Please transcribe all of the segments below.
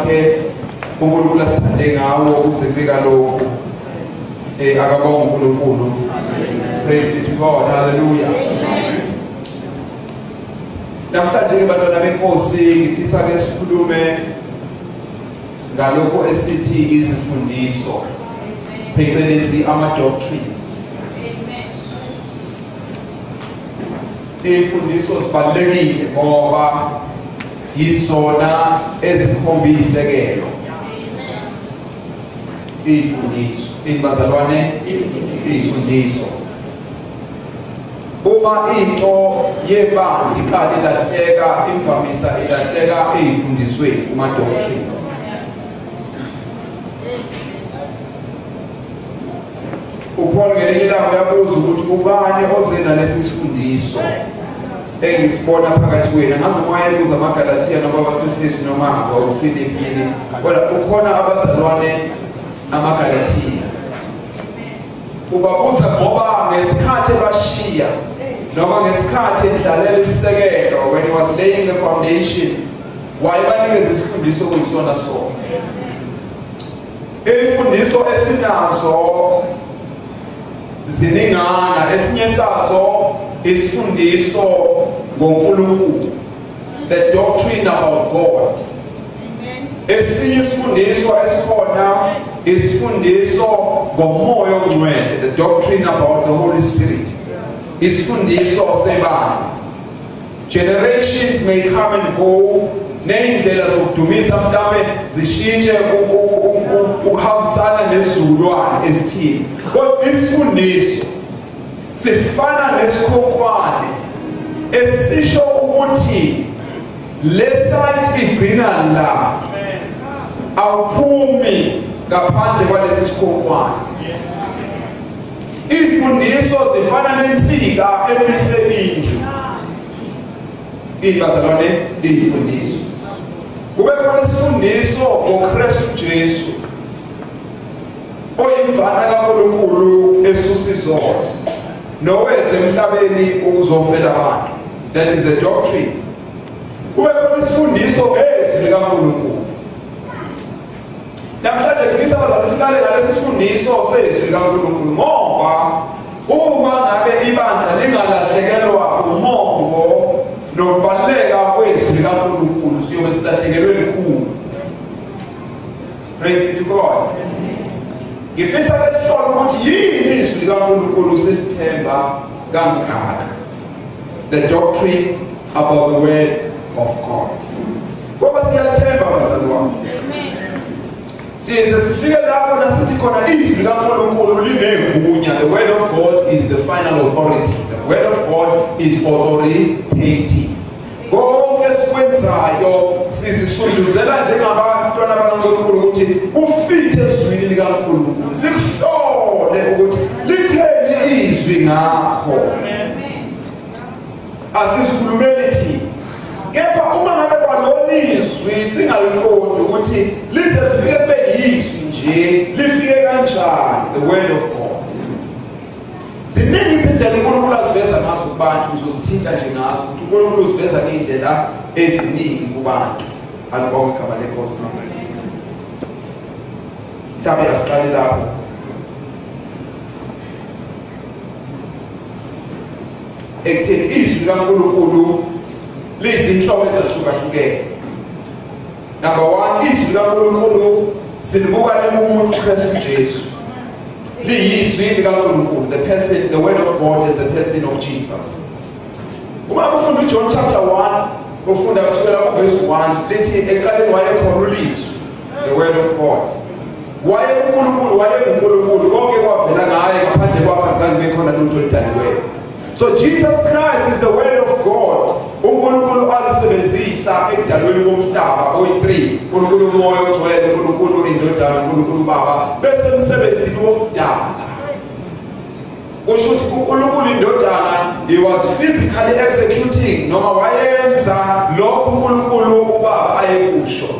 wakhe uNkulunkulu asithande ngawo kuze kube kalokhu. Akabonge uNkulunkulu. Praise be to God. Hallelujah. Namhlanje ke bantwana benkosi ngifisa ke sikhulume ngalokho esithi izifundiso, phecelezi ama doctrines. Izifundiso zibalulekile ngoba yizona ezikhomba isekelo. Izifundiso, bazalwane, izifundiso. Uma into yebandla iqala ilahleka, imvamisa ilahleka eyifundisweni kuma doctrines. uPaul ngelinye ilanga uyabuza ukuthi ubani oze nalesi sifundiso engisibona phakathi kwenu. Ngazi noma wayebuza amaGalathiya noma abaseFesu noma abaFilipi, kodwa ukhona abazalwane amaGalathiya. Ubabuza ngoba ngesikhathi ebashiya noma ngesikhathi edlalela isisekelo, when he was laying the foundation, wayebanikeza isifundiso okuyisona sona. Izifundiso esinazo ziningana. Esinye sazo isifundiso ngoNkulunkulu, the doctrine about God. Esinye isifundiso esikhona isifundiso ngoMoya oNgcwele, the doctrine about the Holy Spirit. Isifundiso sebandla. Generations may come and go, ney'ndlela zokudumisa mhlawumbe zishintshe ukuhambisana nesizukulwane esithile, kodwa isifundiso sifana nesikhonkwane esisho ukuthi le site igcina la, awuphumi ngaphandle kwalesi sikhonkwane. Izifundiso zifana nensika emise indlu. Bazalwane, izifundiso. Kube khona isifundiso ngoKristu Jesu oyimvana kaNkulunkulu esusa izono noweze emhlabeni ukuzofela abantu. That is a doctrine. Kube khona isifundiso ngezwi likaNkulunkulu. Namhlanje ngifisa abazali siqale ngalesi sifundiso sezwi likaNkulunkulu, ngoba uma ngabe ibandla lingalahlekelwa umongo nokubaluleka kwezwi likaNkulunkulu, siyobe silahlekelwe likhulu. Praise be to God. Ngifisa ke sihlole ukuthi yini izwi likaNkulunkulu silithemba kangaka. The doctrine about the word of God. Ngoba siyathemba bazali wami. Size sifike lapho nasithi khona izwi likaNkulunkulu linegunya. The word of God is the final authority. The word of God is authoritative. Konke esikwenzayo sizisunduzela njengabantwana bakaNkulunkulu ukuthi ufithe ezwini likaNkulunkulu, sikuhlole ukuthi litheni izwi ngakho. Asizikhulumeli thina, kepha uma ngabe kwalona izwi singaliqondi ukuthi lize lifike kube yizwi nje, lifike kanjani? The word of God. Ziningi izindlela uNkulunkulu aziveza ngazo kubantu, uzozithinta nje ngazo ukuthi uNkulunkulu uziveza ngey'ndlela eziningi kubantu. Alibonge igama lenkosi. Mhlawumbe asiqale lapho. Ekutheni izwi likaNkulunkulu liyizinhlobo ezahlukahlukene. Number 1, izwi likaNkulunkulu silibuka likumuntu uKristu Jesu. Liyizwi likaNkulunkulu, the person, the word of God is the person of Jesus. Uma ufunda uJohn chapter 1, ufunda kusukela kuverse 1, lithi ekuqaleni wayekhona ulizwi, the word of God. WayenguNkulunkulu, wayenguNkulunkulu, konke kwavela ngaye, ngaphandle kwakhe azange kube khona lutho oludaliweyo. So Jesus Christ is the word of God. uNkulunkulu alisebenzisa ekudalweni komhlaba oyi-3, uNkulunkulu uMoya oNgcwele, uNkulunkulu iNdodana, uNkulunkulu uBaba, bese emsebenzini wokudala. Kusho ukuthi uNkulunkulu iNdodana, he was physically executing, noma wayenza lokho uNkulunkulu uBaba ayekusho.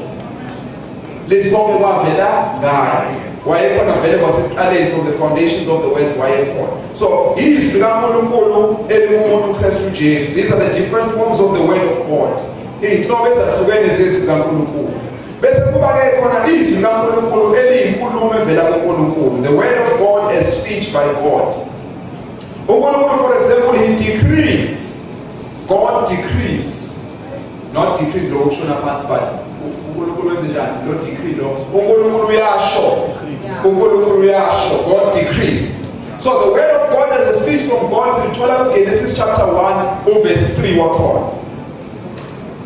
Lithi konke kwavela ngaye. Wayekhona vele kwasekuqaleni, from the foundations of the world wayekhona. So izwi likaNkulunkulu elikumuntu uKristu Jesu. These are the different forms of the word of God. Iy'nhlobo ezahlukene zezwi likaNkulunkulu. Bese kuba ke khona izwi likaNkulunkulu eliyinkulumo evela kuNkulunkulu, the word of God as speech by God. uNkulunkulu, for example, he decrees. God decrees, not decrees lo kushona phansi, but uNkulunkulu wenze njani lo decree lo? uNkulunkulu uyasho, uNkulunkulu uyasho, God decrees. So the word of God as a speech from God sithola kuGenesis chapter 1 uverse 3 wakhona.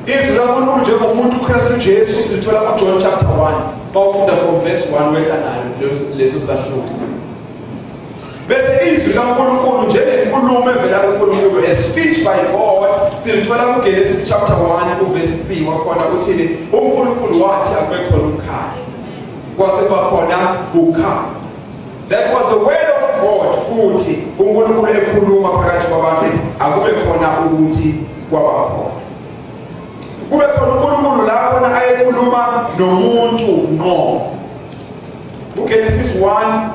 Izwi likaNkulunkulu njengomuntu uKristu Jesu sithola kuJohn chapter 1, bawufunda from verse 1 wehla nayo leso sahluko. Bese izwi likaNkulunkulu njengenkulumo evela kuNkulunkulu, a speech by God, silithola kuGenesis chapter 1 uverse 3 wakhona. Uthini uNkulunkulu? Wathi akube khona ukukhanya, kwase kuba khona ukukhanya. That was the word of God. Futhi uNkulunkulu ekhuluma phakathi kwabantu, ethi akube khona ukuthi, kwaba khona. Kube khona uNkulunkulu la khona ayekhuluma nomuntu ngqo. uGenesis 1,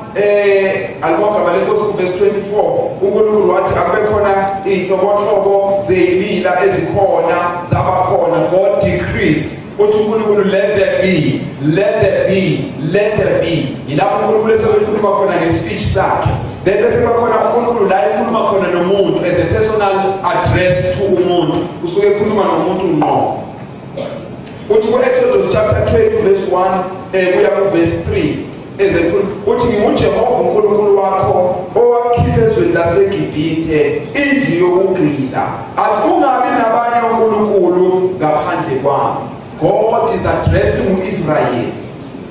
alibonga igama lenkosi, kuverse 24, uNkulunkulu wathi akube khona inhlobonhlobo zeyimila ezikhona, zaba khona. God decrees. Uthi uNkulunkulu, "Let there be, let there be, let there be." Yilapho uNkulunkulu esekhuluma khona ngespeech sakhe. Then bese kuba khona uNkulunkulu la ekhuluma khona nomuntu as a personal address to umuntu, usuke ekhuluma nomuntu ngqo. Uthi ku-Exodus chapter 20 verse 1 kuya ku-verse 3 ezekhulu, uthi, "NginguJehova uNkulunkulu wakho owakhipha ezweni laseGibhithe, indlu yokugqila. Athi ungabi nabanye onkulunkulu ngaphandle kwami." God is addressing uIsrael.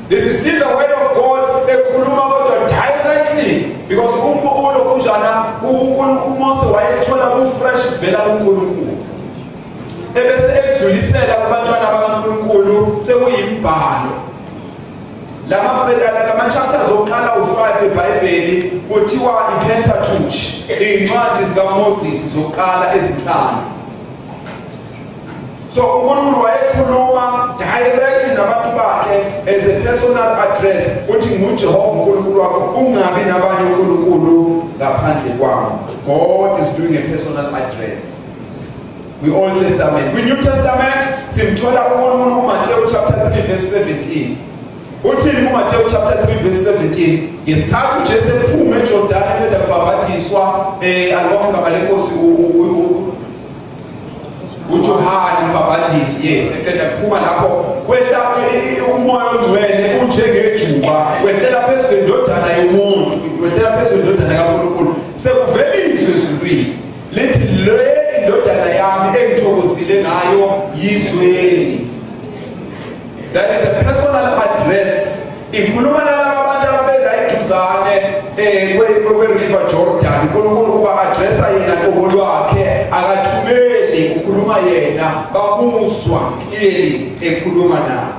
This is still the word of God ekhuluma, kodwa directly, because ulokhunjana uMose wayethola ku-fresh vela kuNkulunkulu, ebese edlulisela kubantwana bakaNkulunkulu sekuyimbhalo. Lama chapters okuqala u5 eBhayibheli kuthiwa iPentateuch, iy'ncwadi zikaMoses zokuqala ezinhlanu. So uNkulunkulu wayekhuluma directly nabantu bakhe as a personal address. Uthi, "NguJehova uNkulunkulu wakho, ungabi nabanye uNkulunkulu ngaphandle kwami." God is doing a personal address kwi-Old Testament. Kwi-New Testament simthola uNkulunkulu kuMateyu chapter 3 verse 17. Uthini kuMateyu chapter 3 verse 17? Ngesikhathi uJesu ephuma eJordani eqeda kubhabhadiswa, alibonga igama lenkosi, uJohane umbhabhadisi, yes, eqeda kuphuma lapho, kwehla uMoya oNgcwele unjengejuba, wehlela phezu kwendodana yomuntu, wehlela phezu kwendodana kaNkulunkulu. Sekuvela izwi ezulwini lithi, "Le indodana yami engithokozile ngayo, yizweni." That is a personal address. Ikhuluma nalaba abantu ababela eduzane kwe-River Jordan. uNkulunkulu uba addressa yena qobo lwakhe, akathumeli, ukhuluma yena, bamuzwa clearly ekhuluma nabo.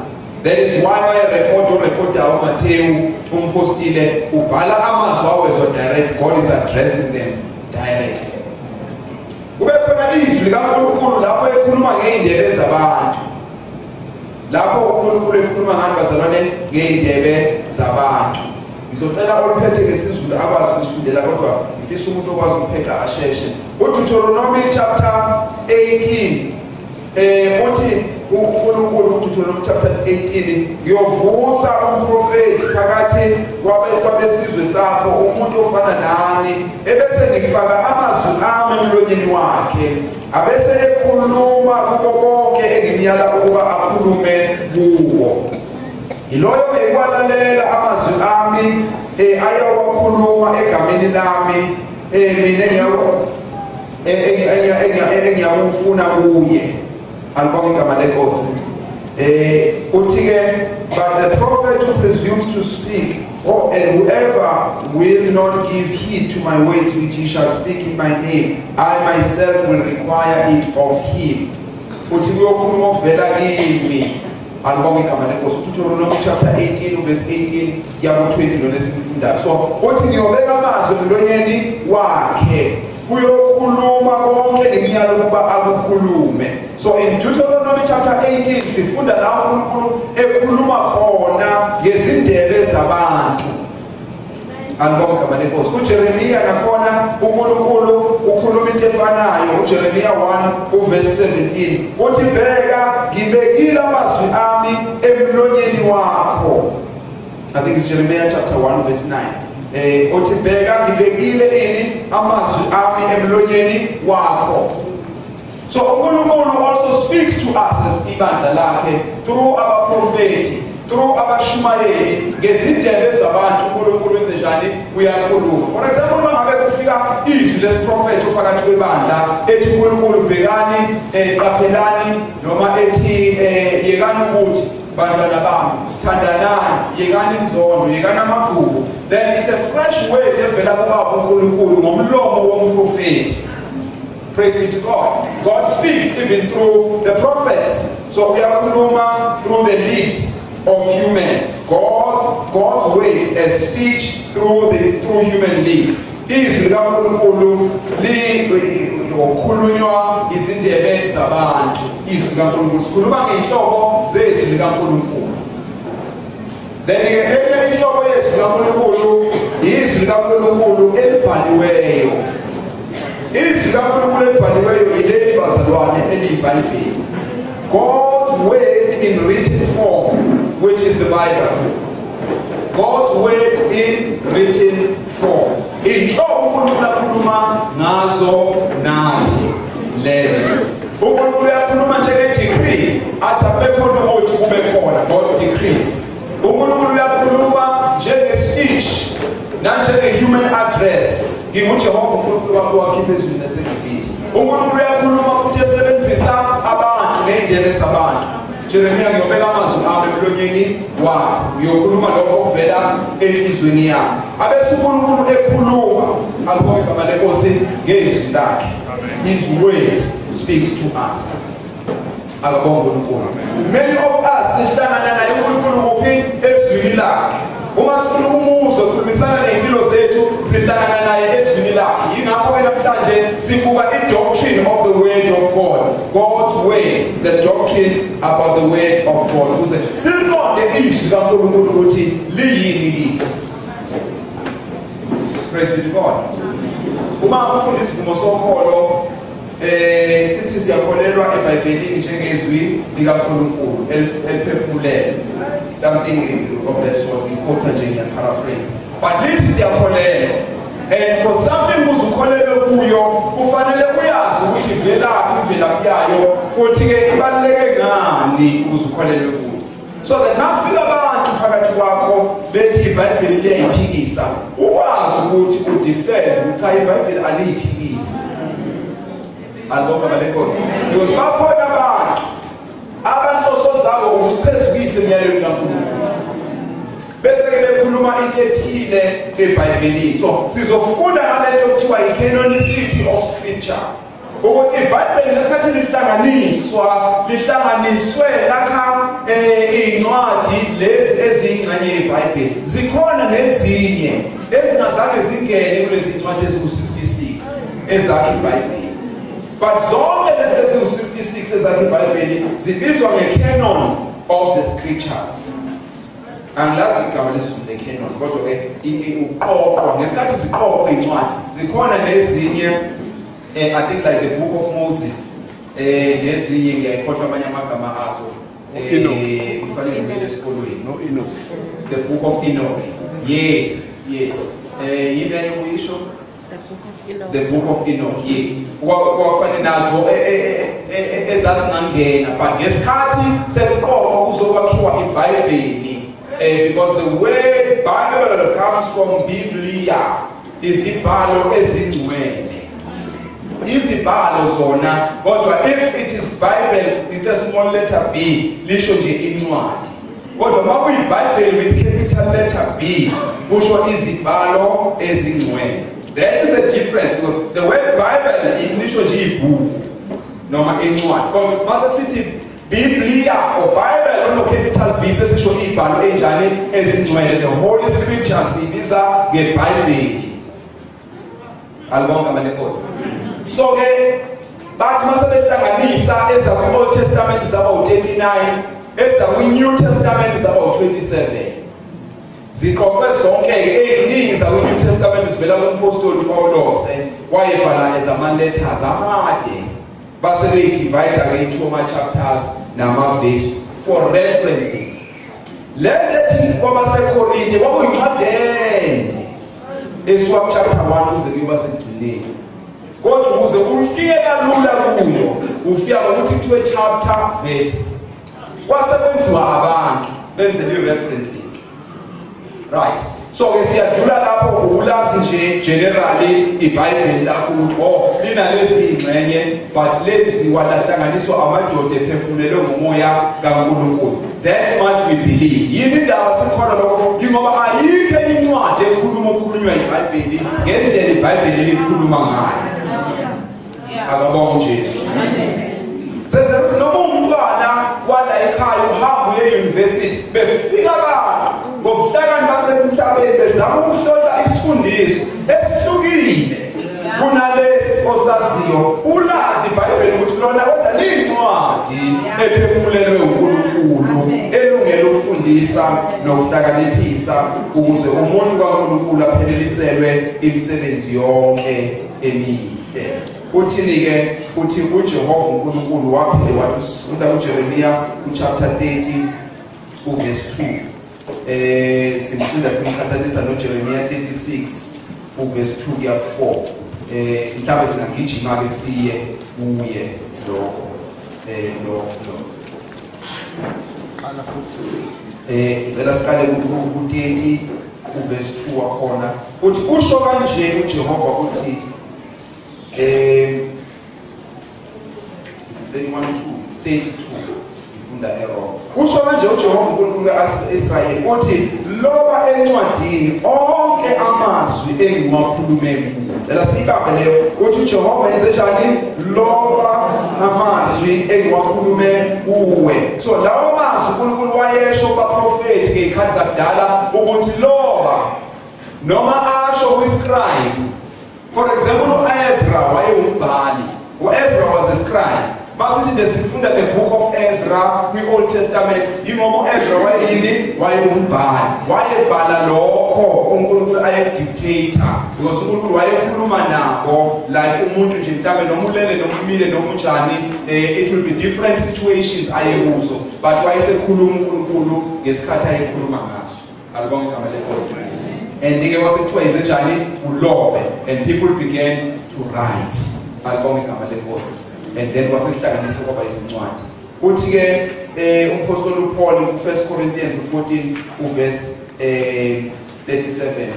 That is why wayerekhoda, urekhoda uMathewu umpostile, ubhala amazwi awezwa direct. God is addressing them directly. Kube khona izwi likaNkulunkulu lapho ekhuluma ngey'ndebe zabantu. Lapho uNkulunkulu ekhuluma ngani, bazalwane? Ngey'ndebe zabantu. Ngizocela oluphethe ngesiZulu akwazi ukusifundela, kodwa ngifisa umuntu okwazi ukupheqa asheshe. UDeuteronomy chapter 18, uthi uNkulunkulu kuDeuteronomy chapter 18, "Ngiyovusa umprofeti phakathi kwabesizwe sakho, umuntu ofana nani, ebese ngifaka amazwi ami emlonyeni wakhe, abese ekhuluma kubo bonke engimyala ukuba akhulume kuwo. Yiloyo ngekwalalela amazwi ami ayawakhuluma egameni lami, mina engiyakufuna kuye." Alibonge igama lenkosi. Uthi ke, "But the prophet who presumes to speak, oh, and whoever will not give heed to my words which he shall speak in my name, I myself will require it of him." Uthi kuyokhuluma okuvela kimi. Alibonge igama lenkosi. UDeuteronomy chapter 18 verse 18 kuya ku-20 lona esifundayo. So uthi, "Ngiyobeka amazwi emlonyeni wakhe, kuyokhuluma konke engiyalo ukuba akukhulume." So in Deuteronomy chapter 18 sifunda la uNkulunkulu ekhuluma khona ngezindebe zabantu. Alibonke igama lenkosi. KuJeremiya nakhona uNkulunkulu ukhuluma into efanayo. UJeremiya 1 uverse 17 uthi, bheka ngibekile amazwi ami emlonyeni wakho. I think it's Jeremiah chapter 1 verse 9. Uthi bheka ngibekile ini amazwi ami emlonyeni wakho. So uNkulunkulu also speaks to us as ibandla lakhe through abaprofeti, through abashumayeli, ngezindebe zabantu. uNkulunkulu wenze njani? Uyakhuluma. For example, uma ngabe kufika izwi lesiprofetho phakathi kwebandla ethi uNkulunkulu bhekani, qaphelani, noma ethi yekani ukuthi bantwana bami thandanani, yekani inzondo, yekani amagqubu, then it's a fresh word evela kubaba uNkulunkulu ngomlomo womprofethi. Praise be to God. God speaks even through the prophets. So uyakhuluma through the lips of humans. God's words as speech through human lips. Izwi likaNkulunkulu likhulunywa izindebe zabantu. Izwi likaNkulunkulu, sikhuluma ngey'nhlobo zezwi likaNkulunkulu. Then enye inhlobo yezwi likaNkulunkulu izwi likaNkulunkulu elibhaliweyo. Izwi likaNkulunkulu elibhaliweyo yileli bazalwane eliyiBhayibheli. God's word in written form, which is the Bible. God's word in written form. Inhlobo uNkulunkulu akhuluma ngazo nathi lezo. uNkulunkulu uyakhuluma njenge-decree, athi akube khona ukuthi kube khona, God decrees. uNkulunkulu uyakhuluma njenge-speech nanjenge-human address. NginguJehova uNkulunkulu wakho wakhipha ezweni laseGibhithe. uNkulunkulu uyakhuluma futhi esebenzisa abantu ney'ndebe zabantu. Jeremiya, ngiyobeka amazwi ami emlonyeni wakho, uyokhuluma lokho okuvela enhliziyweni yakho. Abese uNkulunkulu ekhuluma, alibonge igama lenkosi ngezwi lakhe. His word speaks to us. Alibonge uNkulunkulu. Many of us sihlangana naye uNkulunkulu kuphi? Ezwini lakhe. Uma sifuna ukumuzwa ukukhulumisana ney'mpilo zethu, sihlangana naye ezwini lakhe. Yingakho-ke namhlanje sibuka i-doctrine of the word of God. God's word, the doctrine about the word of God. Ukuze siliqonde izwi likaNkulunkulu ukuthi liyini kithi. Praise be to God. Uma ufunda isivumo sokholo, sithi siyakholelwa eBhayibhelini njengezwi likaNkulunkulu eliphefumulelwe. Something of that sort, ngikhotha nje ngiyaparaphrase. But lithi siyakholelwa. And for something ukuze ukholelwe kuyo, kufanele uyazi ukuthi ivelaphi, imvelaphi yayo, futhi-ke ibaluleke ngani ukuze ukholelwe kuyo. So that makufika abantu phakathi kwakho bethi iBhayibheli liyayiphikisa, ukwazi ukuthi udefend, cha iBhayibheli aliyiphikisi. Alibonge igama lenkosi. Because bakhona abantu abanhloso zabo ukusiphezukisa emiyalweni kaNkulunkulu, bese-ke bekhuluma into ethile eBhayibhelini. So sizofunda ngalento okuthiwa i-canonicity of scripture, ukuthi iBhayibheli ngesikhathi lihlanganiswa, lihlanganiswe lakha iy'ncwadi lezi eziyingxenye yeBhayibheli. Zikhona nezinye ezingazange zingene kulezi ncwadi eziwu-66 ezakha iBhayibheli. But zonke lezi eziwu-66 ezakha iBhayibheli zibizwa nge-canon of the scriptures. Angilazi igama lesiZulu le-canon, kodwa-ke uqoqwa ngesikhathi ziqoqwa iy'ncwadi zikhona nezinye, I think like the book of Moses, nezinye ngiyayikhohlwa amanye amagama azo. Kufanele ngibuyele esikolweni. No, Enoch. The book of Enoch. Yes, yes. Yini enye ukuyisho? The book of Enoch, yes. Kwakufanele nazo ezazingangena, but ngesikhathi sekuqoqwa kuzokwakhiwa iBhayibheli, because the word Bible comes from Biblia, izibhalo ezingcwele. Izibhalo zona, kodwa if it is Bible with a small letter B, lisho nje incwadi. Kodwa uma kuyiBhayibheli with capital letter B, kusho izibhalo ezingcwele. That is the difference, because the word Bible lisho nje ibhuku noma incwadi. Kodwa mase sithi Biblia or Bible ono capital B, sesisho izibhalo enjani? Ezingcwele. The Holy Scriptures ibiza ngeBhayibheli. Alibonge igama lenkosi. So ke bathi mase behlanganisa ezakwi-Old Testament zaba u-39, ezakwi-New Testament zaba u-27. Ziqoqwe zonke-ke ey'ningi zakwi-New Testament zivela kumpostoli Paulose, wayebhala ezama-letters amade, base beyidivide-ke into ama-chapters nama-verse for referencing. Le lethi kwabaseKorinte kwakuyincwadi ende esuka chapter 1 kuze kuyoba sekugcineni, kodwa ukuze ufike kalula kuyo ufika ngokuthi kuthiwe chapter verse, kwase kwenziwa abantu benzele i-referencing. Right, so ke siyadlula lapho ulazi nje generally iBhayibheli lakho ukuthi oh linalezi ingxenye, but lenziwa lahlanganiswa amadoda ephefumulelwe ngomoya kaNkulunkulu. That much we believe. Yini indaba sikhona lokho? Ngoba ayikho enye incwadi ekhuluma okukhulunywa iBhayibheli ngendlela iBhayibheli likhuluma ngayo. Akabonge uJesu. Senze ukuthi noma umntwana wala ekhaya uhamba uye e-university, befika abantu ngobuhlakani basemhlabeni bezama ukuhlola isifundiso esihlukile kunalesi osaziyo. Ulazi iBhayibheli ukuthi lona kodwa liyincwadi ephefumulelwe uNkulunkulu elungele ukufundisa nokuhlakaniphisa ukuze umuntu kaNkulunkulu apheleliselwe imisebenzi yonke emihle. Uthini-ke? Uthi uJehova uNkulunkulu waphinde wathi, sifunda kuJeremiya kuchapter 30 uverse 2. Simfunda simqhathanisa noJeremiya 36 uverse 2 kuya ku 4. Mhlawumbe singagijima-ke siye kuye lokho. Ngicela siqale ku-30 uverse 2 wakhona. Uthi usho kanje uJehova uthi is it 31 2? It's 32. Ifunda error. Usho kanje uJehova uNkulunkulu kaIsrayeli uthi loba encwadini onke amazwi engiwakhulume kuwe. Cela siyibambe leyo. Uthi uJehova yenze njani? Loba amazwi engiwakhulume kuwe. So lawo mazwi uNkulunkulu wayesho kubaprofethi ngezikhathi zakudala ukuthi loba, noma asho kwiscribe. For example, uEzra wayewumbhali. UEzra was a scribe. Masithi nje sifunda the book of Ezra kwi-Old Testament, yingoba uEzra wayeyini? Wayewumbhali. Wayebhala lokho uNkulunkulu ayekudictator, because uNkulunkulu wayekhuluma nabo like umuntu nje mhlambe noma ulele noma umile noma unjani, it will be different situations ayekuzo, but wayesekhuluma uNkulunkulu ngesikhathi ayekhuluma ngaso. Alibonge igama leNkosi. And ke kwasekuthiwa yenze njani? Ulobe. And people began to write. Alibonge igama leNkosi. And then kwasekuhlanganiswa kwaba izincwadi. Uthi ke umpostoli uPaul ku1 Corinthians 14 uverse 37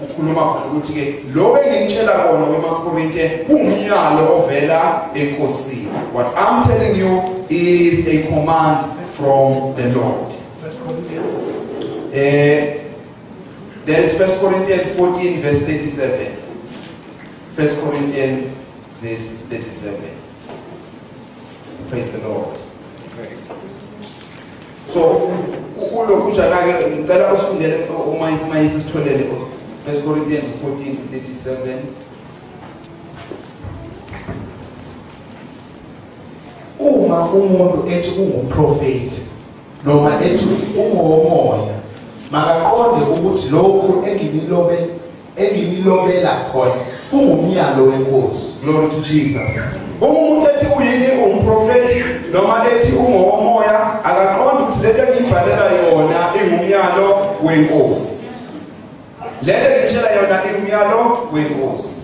ukhuluma khona ukuthi ke lokho engitshela kona wemaKorinte kungumyalo ovela eNkosini. What I'm telling you is a command from the Lord. 1 Corinthians. There is 1 Corinthians 14 verse 37. 1 Corinthians verse 37. Praise the Lord. So kulokhu njana-ke ngicela usifundele uma isitholele 1 Corinthians 14:37. Uma umuntu ethi ungumprofeti noma ethi ungomoya, makaqonde ukuthi lokhu enginilobela khona kungumyalo wenkosi. Glory to Jesus. Uma umuntu ethi uyini umprofeti noma ethi ungowomoya, akaqonde ukuthi lento engiyibhalela yona ingumyalo wenkosi. Lento engitshela yona ingumyalo wenkosi.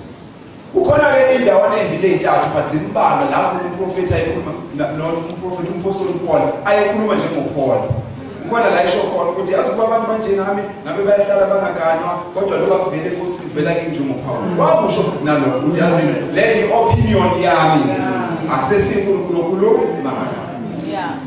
Kukhona-ke indawana ey'mbili ey'ntathu but zimbalwa lapho umprofethi ayekhuluma nomprofethi umpostoli uPaul ayekhuluma njengoPaul. Kukhona la isho khona ukuthi yazi ukuba abantu banjengami ngabe bayahlala bangaganwa, kodwa lokho akuvele enkosini, kuvela kimi njengoPaul. Wakusho futhi nalokho ukuthi yazi le i-opinion yami, akusesiyo uNkulunkulu okhuluma.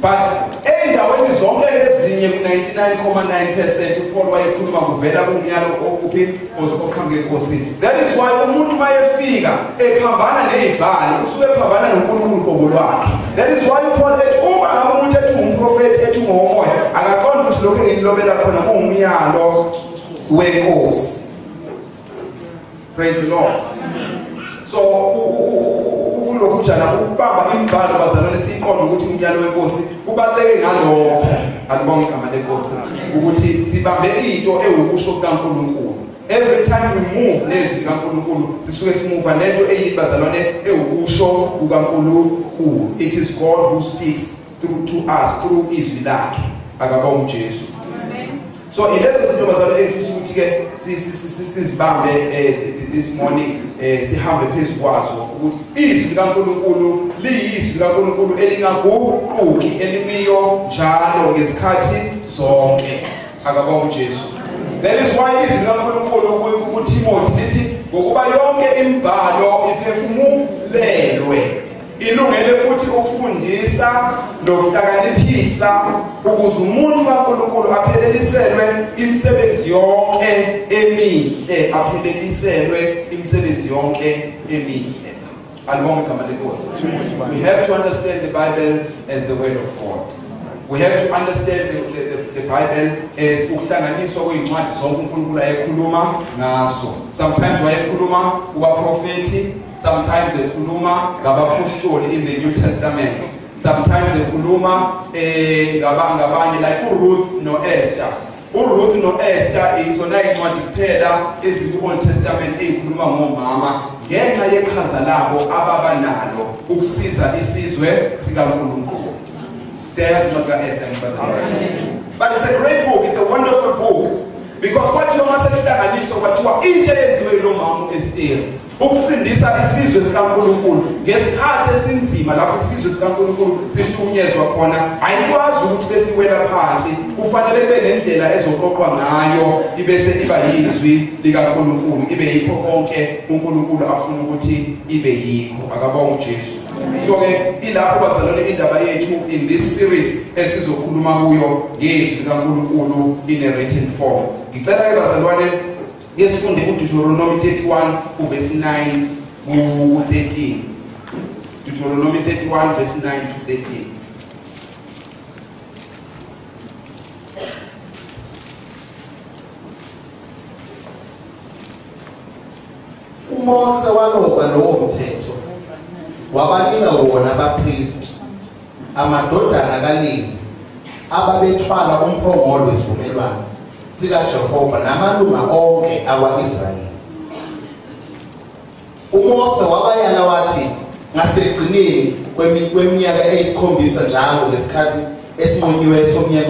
But ey'ndaweni zonke ezinye ku-99.9% uPaul wayekhuluma kuvela kumyalo okuphi oqhamuka enkosini. That is why umuntu mayefika ephambana ney'bhalo usuke ephambana noNkulunkulu qobo lwakhe. That is why uPaul ethi uma ngabe umuntu ethi ungumprofethi ethi ungowomoya, akaqonde ukuthi lokhu engilobela khona kuwumyalo wenkosi. Praise the Lord. So kulokhu njana ukubamba imibhalo bazalwane siyiqonde ukuthi umyalo wenkosi kubaluleke ngalokho. Alibonge igama lenkosi. Ukuthi sibambe into ewukusho kukaNkulunkulu. Every time we move nezwi likaNkulunkulu sisuke simuva nento eyibazalwane ewukusho kukaNkulunkulu. It is God who speaks through to us through izwi lakhe. Akabonge uJesu. Amen. So ilezo zinto bazalwane engifisa ukuthi ke sizibambe this morning, sihambe phezu kwazo ukuthi izwi likaNkulunkulu liyizwi likaNkulunkulu elingaguquki, elimiyo njalo ngesikhathi zonke. Akabonge uJesu. That is why izwi likaNkulunkulu kuTimothy lithi ngokuba yonke imibhalo iphefumulelwe, ilungele futhi ukufundisa nokuhlakaniphisa ukuze umuntu kaNkulunkulu apheleliselwe imisebenzi yonke emihle, apheleliselwe imisebenzi yonke emihle. Alibonge igama lenkosi. We have to understand the Bible as the word of God. We have to understand the Bible as ukuhlanganiswa kwezincwadi zonke uNkulunkulu ayekhuluma ngazo. Sometimes wayekhuluma kubaprofeti, sometimes ekhuluma ngabapostoli in the New Testament. Sometimes ekhuluma ngabanye like uRuth noEsther. uRuth noEsther izona incwadi kuphela eziku-Old Testament ezikhuluma ngomama ngenxa yeqhaza labo ababanalo ukusiza isizwe sikaNkulunkulu. Siyayazi incwadi ka-Esther ngibazalwane. But it's a great book, it's a wonderful book. Because kwathiwa masekuhlanganiswa kwathiwa into eyenziwe yilo mama uEsther ukusindisa isizwe sikaNkulunkulu ngesikhathi esinzima lapho isizwe sikaNkulunkulu sihlukunyezwa khona, ayikwazi ukuthi besiwela phansi, kufanele kube nendlela ezoqoqwa ngayo ibese iba yizwi likaNkulunkulu, ibe yikho konke uNkulunkulu afuna ukuthi ibe yikho. Akabonge uJesu. So ke ilapho bazalwane indaba yethu in this series esizokhuluma kuyo ngezwi likaNkulunkulu in a written form. Ngicela ke bazalwane sifunde uDeuteronomy 31 verse 9 to 13. Deuteronomy 31 verse 9 to 13. uMose waloba lowo mthetho wabanika wona abapristi amadodana kaLevi ababethwala umphongolo wesivumelwano sikaJehova namalunga onke akwa-Israyeli. uMose wabayala wathi ngasekugcineni kweminyaka eyisikhombisa njalo ngesikhathi esinqunyiwe somnyaka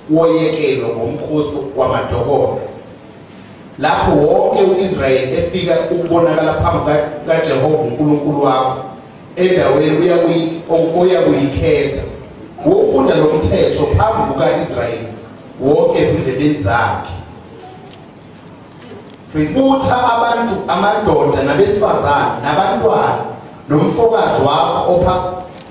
woyekelo ngomkhosi wamadokolo, lapho wonke u-Israyeli efika ukubonakala phambi kaJehova uNkulunkulu wakho endaweni oyakuyikhetha, wofunda lo mthetho phambi kuka-Israyeli wonke ezindlebeni zakhe. Butha abantu, amadoda nabesifazane nabantwana nomfokazi wakho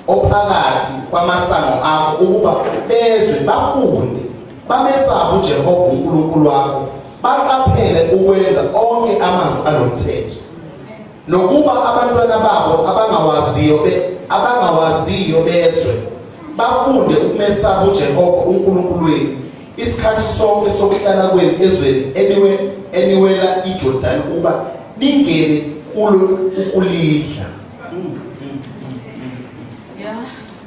ophakathi kwamasango akho ukuba bezwe bafunde bamesabe uJehova uNkulunkulu wakho, baqaphele ukwenza onke amazwi alomthetho, nokuba abantwana babo abangawaziyo bezwe bafunde ukumesaba uJehova uNkulunkulu wenu isikhathi sonke sokuhlala kwenu ezweni eniwela iJordani ukuba ningene kulo ukulidla.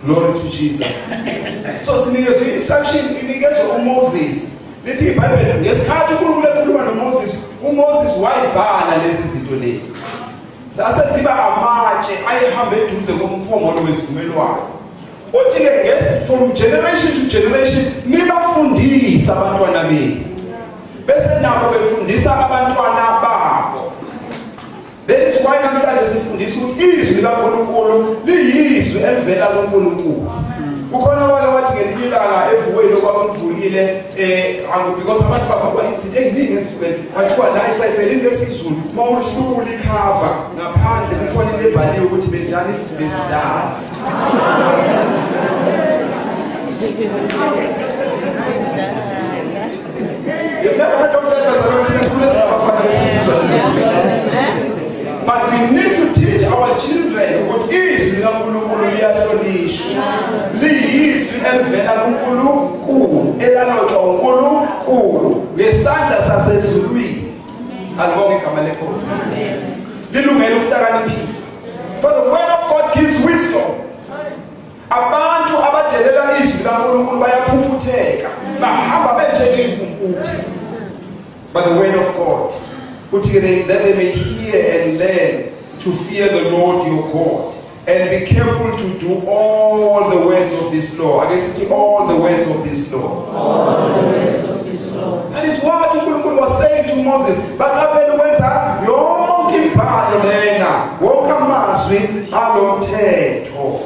Glory to Jesus. So sinikezwe instruction, inikezwe uMoses. Lithi iBhayibheli ngesikhathi uNkulunkulu ekhuluma noMoses, uMoses wayibhala lezi zinto lezi. Sase siba amatshe ayehamba eduze komphongolo wesivumelwano. Uthi ke from generation to generation nibafundisa abantwana benu, bese nabo befundisa abantwana babo. That is why namhlanje sifundisa ukuthi izwi likaNkulunkulu liyizwi elivela kuNkulunkulu. Kukhona wake wathi ngelinye ilanga evukweni okwabamvukile because abantu bavukwa izinto eziningi ezihlukene, kwathiwa la eBhayibhelini lesiZulu uma ulihlula ikhava ngaphandle kukhona into ebhaliwe ukuthi benjani besidala. You've never heard of that, but we need to teach our children ukuthi izwi likaNkulunkulu liyahlonishwa, liyizwi elivela kuNkulunkulu, elalotshwa uNkulunkulu ngesandla sasezulwini. Alibonge igama lenkosi. Lilungele ukuhlakaniphisa. For the word of God gives wisdom. Abantu abadelela izwi likaNkulunkulu bayaphuphutheka, bahamba benje Njengeyimpumputhe. But the word of God, that they may hear and learn to fear the Lord your God, and be careful to do all the words of this law. I guess it's all the words of this law. All the words of this law. That is what uNkulunkulu was saying to Moses. Baqaphela ukwenza yonke imibhalo lena, wonke amazwi alomthetho.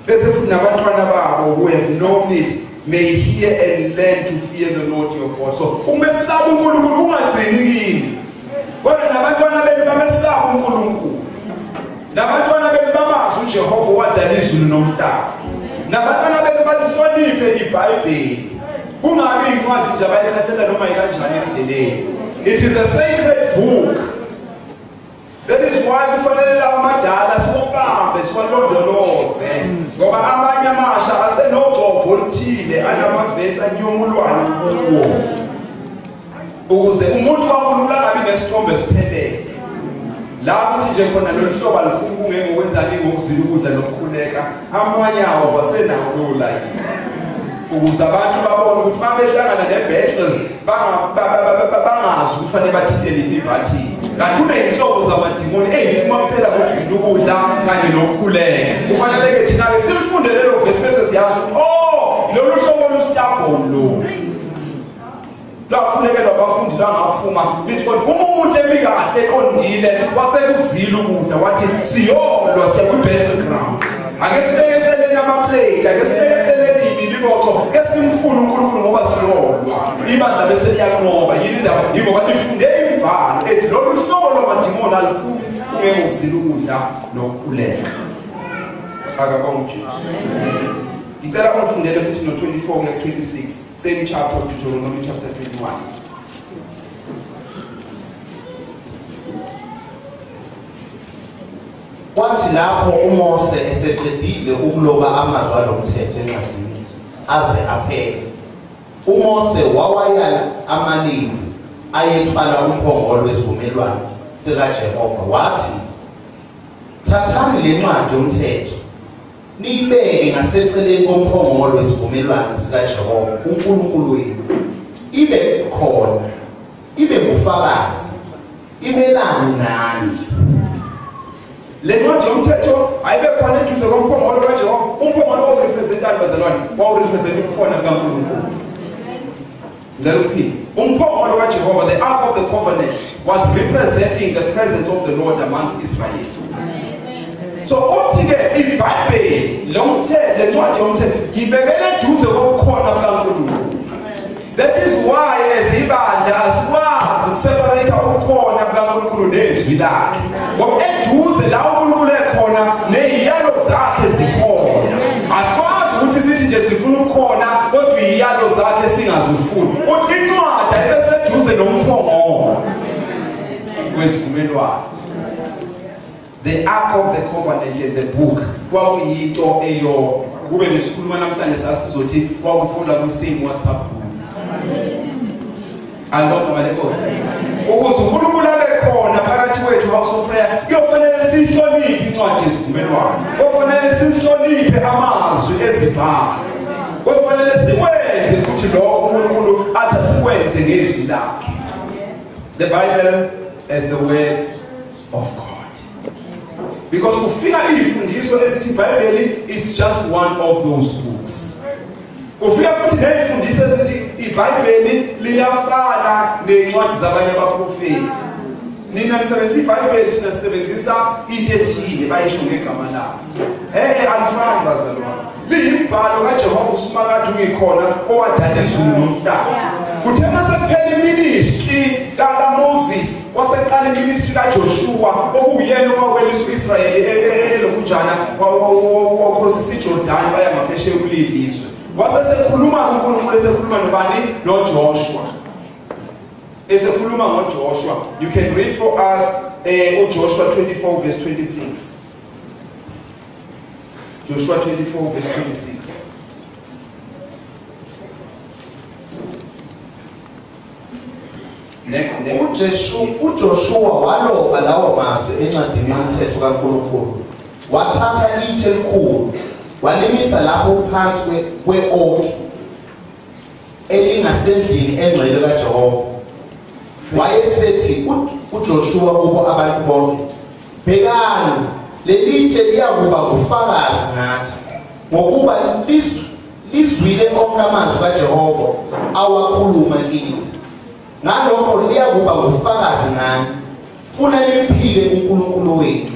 Bese futhi nabantwana babo who have known it may hear and learn to fear the Lord your God. So umesaba uNkulunkulu ungagcini kini. Kodwa nabantwana benu bamesaba uNkulunkulu. Nabantwana benu bamazi uJehova owadala izulu nomhlaba. Nabantwana benu balihloniphe iBhayibheli. Kungabi incwadi nje abayikhahlela noma ikanjani endleleni. It is a sacred book. That is why kufanele lawa amadala siwabambe siwalondoloze, ngoba amanye amasha asenogcobo oluthile anamavesi anyomulwayo kuwo, ukuze umuntu kaNkulunkulu angabi nesithombe esiphelele. La kuthi nje khona lolu hlobo aliphumi kungeke ngokwenzani, ngokuzila ukudla nokukhuleka, amanye awo wasenawo lowo layini, ukuze abantu babone ukuthi uma behlangana ne-battle bangazi ukuthi fanele bathinte liphi ibhathini. Kanti kuney'nhlobo zamadimoni ey'phuma kuphela ngokuzila ukudla kanye nokukhuleka. Kufanele-ke thina-ke silifunde lelo vesi bese siyazi ukuthi oh, lolu hlobo lustabon lolu. Lwakhulekelwa abafundi lwangaphuma lithi kodwa uma umuntu emi kahle eqondile wasekuzila ukudla wathi siyolwa siya kwi-battle ground. Ake sibeke eceleni amaplate, ake sibeke eceleni imiliboco, ke simfune uNkulunkulu ngoba siyolwa. Ibandla bese liyanqoba. Yini indaba? Yingoba lifunde imibhalo ethi lolu hlobo lwamadimoni aliphumi kungeke ngokuzila ukudla nokukhuleka. Akabonge uJesu. Ngicela ungifundele futhi no-24 kuya 26, same chapter of Deuteronomy chapter 21. Kwathi lapho uMose eseqedile ukuloba amazwi alomthetho encwadini aze aphele, uMose wawayala amaLevi ayethwala umphongolo wesivumelwano sikaJehova wathi, thathani le ncwadi yomthetho niyibeke ngaseceleni komphongolo wesivumelwano sikaJehova uNkulunkulu wenu, ibe khona, ibe ngufakazi, imelane nani. Le ncwadi yomthetho ayibe khona eduze komphongolo kaJehova. Umphongolo wawurepresentani bazalwane? Wawurepresenta ubukhona bukaNkulunkulu. Ngicela ukuphila. Umphongolo kaJehova, the Ark of the Covenant, was representing the presence of the Lord amongst Israel. So uthi-ke iBhayibheli le ncwadi yomthetho yibekele eduze kobukhona bukaNkulunkulu. That is why as ibandla asikwazi ukuseparate ubukhona bukaNkulunkulu nezwi lakhe. Ngoba eduze la uNkulunkulu ekhona neziyalo zakhe zikhona. Asikwazi ukuthi sithi nje sifuna ubukhona kodwa iziyalo zakhe singazifuni. Uthi incwadi ayibe seduze nomphongolo wesivumelwano. The Ark of the Covenant and the book kwakuyinto eyodwa. Kube besikhuluma namhlanje sasizothi kwakufunda kwi-same WhatsApp group. Alonke malenkosi. Ukuze uNkulunkulu abe khona phakathi kwethu House of Prayer, kuyofanele sihloniphe incwadi yesivumelwano. Kuyofanele sihloniphe amazwi ezibhalo. Kuyofanele sikwenze futhi lokho uNkulunkulu athi sikwenze ngezwi lakhe. The Bible as the word of God. Because kufika izifundiso esithi iBhayibheli, it's just one of those books. Kufika futhi nezifundiso esithi iBhayibheli liyafana nezincwadi zabanye abaprofeti. Nina nisebenzisa iBhayibheli, thina sisebenzisa into ethile bayisho ngegama labo. Alifani bazalwane. Liyimbhalo kaJehova uSimakade ungikhona owadala izulu nomhlaba. Kuthe masekuphela iministry kaMoses, waseqala iministry kaJoshua okuyena owawelisa uIsrayeli elokujana wakrosa iJordan baya ngaphesheya kulidlizwe. Wasesekhuluma kuNkulunkulu esekhuluma nobani? NoJoshua. Esekhuluma ngoJoshua. You can read for us uJoshua 24 verse 26. Joshua 24 verse 26. Next. uJoshua waloba lawo mazwi encwadini yomthetho kaNkulunkulu. Wathatha itshe elikhulu walimisa lapho phansi kwe-oki elingasendlini engcwele kaJehova. Wayesethi uJoshua kubo abantu bonke, bhekani, lelitshe liyakuba ngufakazi ngathi, ngokuba lizwile onke amazwi kaJehova awakhuluma kithi. Ngalokho liyakuba ngufakazi ngani, funa nimphike uNkulunkulu wethu.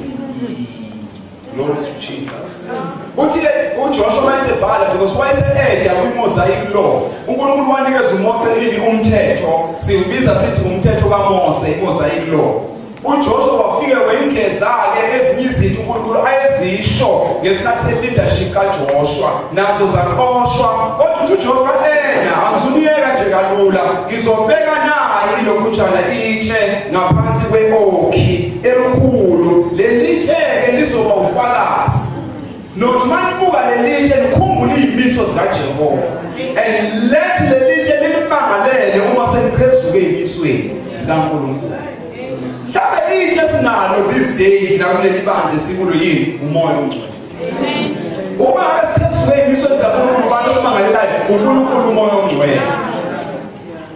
Glory to Jesus. Uthi uJoshua wayesebhala because wayese-eda kwi-Mosaic law. uNkulunkulu wanikeza uMose ini umthetho, siwubiza sithi umthetho kaMose, i-Mosaic law. uJoshua wafike wengeza-ke ezinye izinto uNkulunkulu ayezisho ngesikhathi se-leadership kaJoshua, nazo zaqoshwa. Kodwa uthi uJoshua ena angizuniyeka nje kalula, ngizobeka naye ilokhunjana itshe ngaphansi kwe-okhi elikhulu. Leli tshe-ke lizoba ufakazi. Nothi manibuka leli tshe nikhumbule iy'miso zikaJehova, and let leli tshe linimangalele uma senichezuke ey'misweni zikaNkulunkulu. Mhlawumbe itshe sinalo these days nakuleli bandla esikulo yini? Umoya ongcwele. Uma ngabe sichezuke ey'misweni zikaNkulunkulu, abantu esimangalelayo uNkulunkulu umoya ongcwele.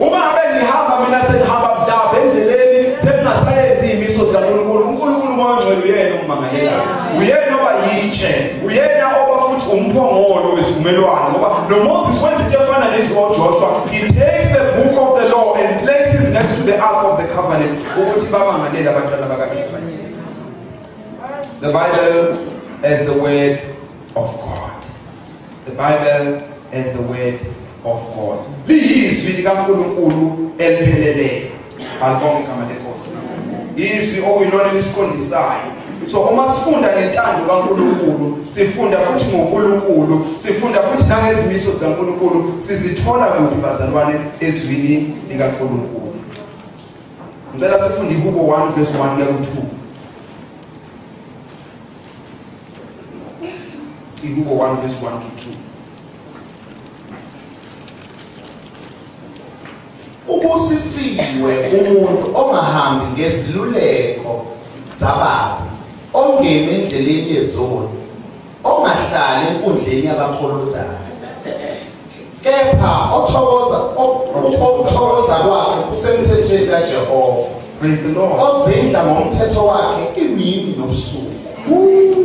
Uma ngabe ngihamba mina sengihamba mhlawumbe endleleni sengingasayenzi iy'miso zikaNkulunkulu, uNkulunkulu umoya ongcwele uyena ongimangalelayo, uyena oba yitshe, uyena oba futhi umphongolo wesivumelwano. Ngoba noMoses wenza into efana nenziwa uJoshua. He takes the book of the law and places next to the ark of the covenant ukuthi bamangalele abantwana baka-Israyeli. The Bible as the word of God. The Bible as the word of God. Liyizwi likaNkulunkulu elipheleleyo. Alibonge igama lenkosi. Izwi okuyilona elisiqondisayo. So uma sifunda ngentando kaNkulunkulu, sifunda futhi ngoNkulunkulu, sifunda futhi nangezimiso zikaNkulunkulu, sizithola kuphi bazalwane? Ezwini likaNkulunkulu. Ngicela sifunde iHubo 1 verse 1 kuya ku-2. Ihubo 1 verse 1 to 2. Ubusisiwe umuntu ongahambi ngeziluleko zababi, ongemi endleleni yezoni, ongahlali enkundleni yabakholodayo. Kepha othokoza kwakhe kusemthethweni kaJehova. Praise the Lord. Ozindla ngomthetho wakhe imini nobusuku.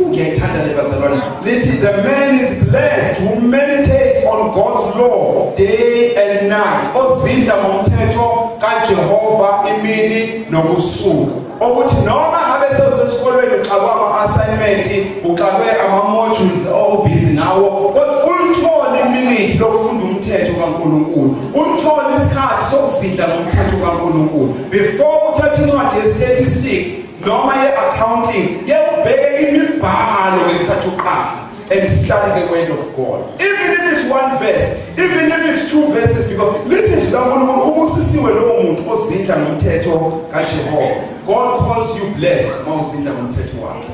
Ngiyayithanda le bazalwane. Lithi the man is blessed who meditates on God's law day and night. Ozindla ngomthetho kaJehova imini nobusuku. Ukuthi noma ngabe sewusesikolweni uxakwe ama-assignment, uxakwe ama-modules obhizi ngawo, kodwa ulithole iminute lokufunda umthetho kaNkulunkulu, ulithole isikhathi sokuzindla ngomthetho kaNkulunkulu. Before uthathe incwadi ye-statistics noma ye-accounting, ke ubheke imibhalo ngesikhathi uqala and study the word of God. Even if it's one verse, even if it's two verses, because lithi izwi likaNkulunkulu ubusisiwe lowo muntu ozindla ngomthetho kaJehova. God calls you blessed uma uzindla ngomthetho wakhe.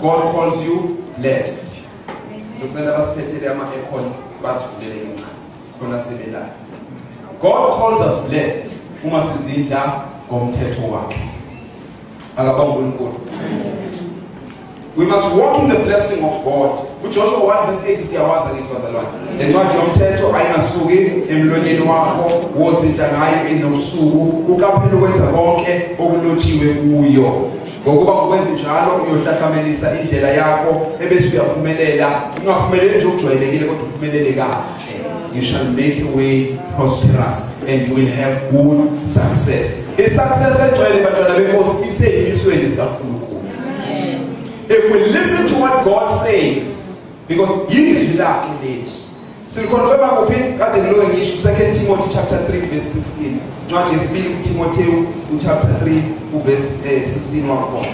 God calls you blessed. Ngizocela basiphethele ama-aircon basivulele incane khona sebelala. God calls us blessed uma sizindla ngomthetho wakhe. Akabonge uNkulunkulu. We must walk in the blessing of God. UJoshua 1 verse 8 siyawazi ngithi bazalwane. Le ncwadi yomthetho ayingasuki emlonyeni wakho, wozindla ngayo enobusuku, uqaphele ukwenza konke okulotshiwe kuyo. Ngokuba ngokwenza njalo uyohlahlamelisa indlela yakho ebese uyaphumelela. Ungaphumeleli nje okujwayelekile kodwa uphumelele kahle. You shall make your way prosperous and you will have good success. I-success egcwele bantwana benkosi iseyimisweni sikaNkulunkulu. If we listen to what God says, because yizwi lakhe leli. Siliconfirma kuphi? Kade ngiloke ngisho 2 Timothy chapter 3 verse 16. Incwadi yesibili kuTimotheo chapter 3 verse 16 wakhona.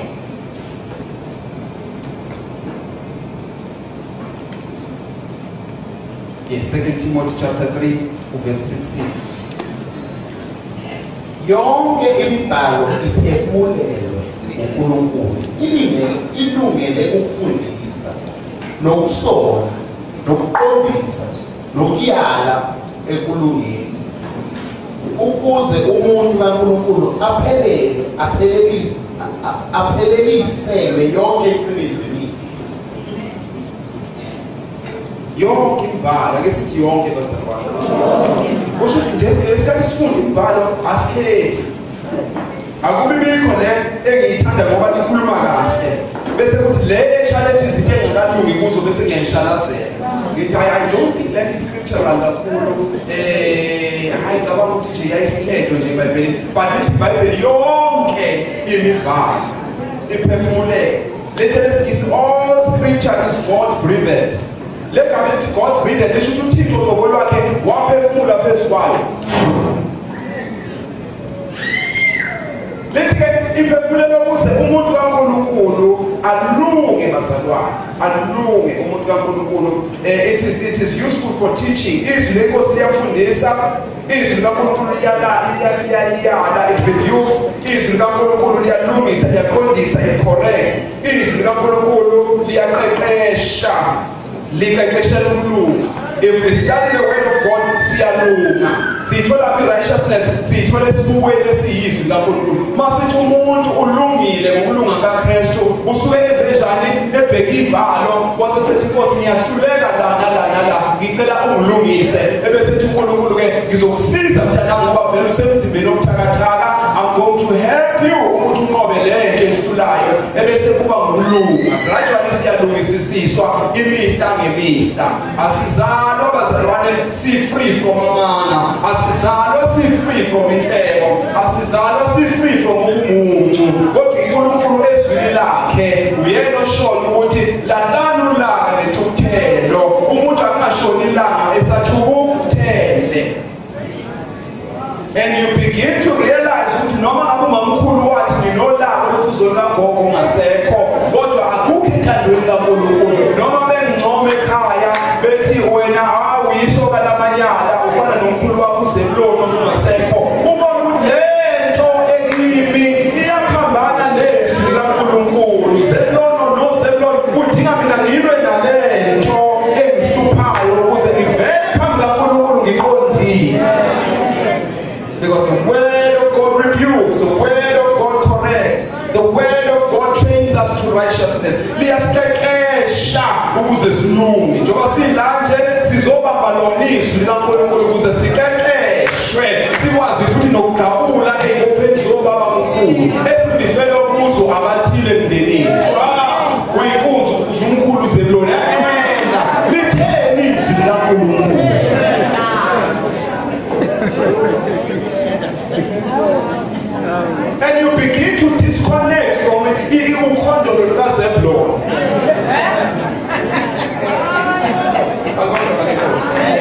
Yes, 2 Timothy chapter 3 verse 16. Yonke imibhalo iphefumulelwe uNkulunkulu, ilungele ukufundisa, nokusola, nokuqondisa, nokuyala ekulungeni, ukuze umuntu kaNkulunkulu aphelele, apheleliselwe yonke imisebenzi emihle. Yonke imibhalo, ake sithi yonke bazalwane. Kusho ukuthi nje isikhathi sifunda imibhalo asikhethi. Akubi bikho le engiyithanda ngoba ikhuluma kahle. Bese kuthi le challenges into engakalungi kuzo bese ngiyayishalazela. Ngithi I don't think that is scriptural kakhulu. Hayi cabanga ukuthi nje yayisilethwe nje eBhayibhelini. But lithi iBhayibheli yonke imibhalo iphefumulelwe. Lethe lesingisi all scripture is God breathed. Le gama elithi God breathed lisho ukuthi uThixo qobo lwakhe waphefumula phezu kwayo. Lithi ke iphefumulelwe ukuze umuntu kaNkulunkulu alunge bazalwane, alunge umuntu kaNkulunkulu. It is useful for teaching. Izwi lenkosi liyafundisa, izwi likaNkulunkulu liyala, it rebukes, izwi likaNkulunkulu liyalungisa, liyaqondisa, it corrects, izwi likaNkulunkulu liyaqeqesha, liqeqeshela ukulunga. If we study the word of God, siyalunga. Siyithola i-righteousness, siyithola esibukweni esiyizwi likaNkulunkulu. Masithi umuntu ulungile ngokulunga kaKristu, usuke enze njani? Ebheka ibhalo, wasesethi Nkosi ngiyahluleka lana lana la, ngicela ungilungise. Ebese ethi uNkulunkulu ke ngizokusiza mntanami ngoba vele usemzimbeni obuthakathaka, I'm going to help you ukuthi unqobe le nto ehlulayo. Ebese kuba ngukulunga. Gradually siyalungisisiswa imihla ngemihla. Asizalwa bazalwane si free from amanga, asizalwa si free from inhlebo, asizalwa si free from umuntu. Kodwa uNkulunkulu ezwini lakhe uyena oshoyo ukuthi lahlani ulaka nentukuthelo, umuntu akangashoni ilanga esathukuthele. And you begin to realize ukuthi noma ngabe umamkhulu wathi nginolaka olufuzo lukagogo ungasekho, kodwa akukho entandweni kaNkulunkulu. Noma bengincoma ekhaya bethi wena awuyisoka lamanyala ufana nomkhulu wakho uZebuloni ongasekho, ubona ukuthi lento ekimi iyaphambana nezwi likaNkulunkulu. Zebuloni noZebuloni kudinga mina ngilwe nalento engihluphayo ukuze ngivele phambi kaNkulunkulu ngiqondile. Because the word of God rebukes, the word of God corrects, the word of God trains us to righteousness. Liyasiqeqesha ukuze silunge. Njengoba sila nje sizobamba lona izwi likaNkulunkulu ukuze siqeqeshwe, sikwazi futhi nokugqabula ey'bopheni zobaba mkhulu esibifele kuzo abathile emndenini. Uyinkunzi ufuze umkhulu uZebuloni. Litheni izwi likaNkulunkulu? And you begin to disconnect from ukhondolo lukaZebuloni.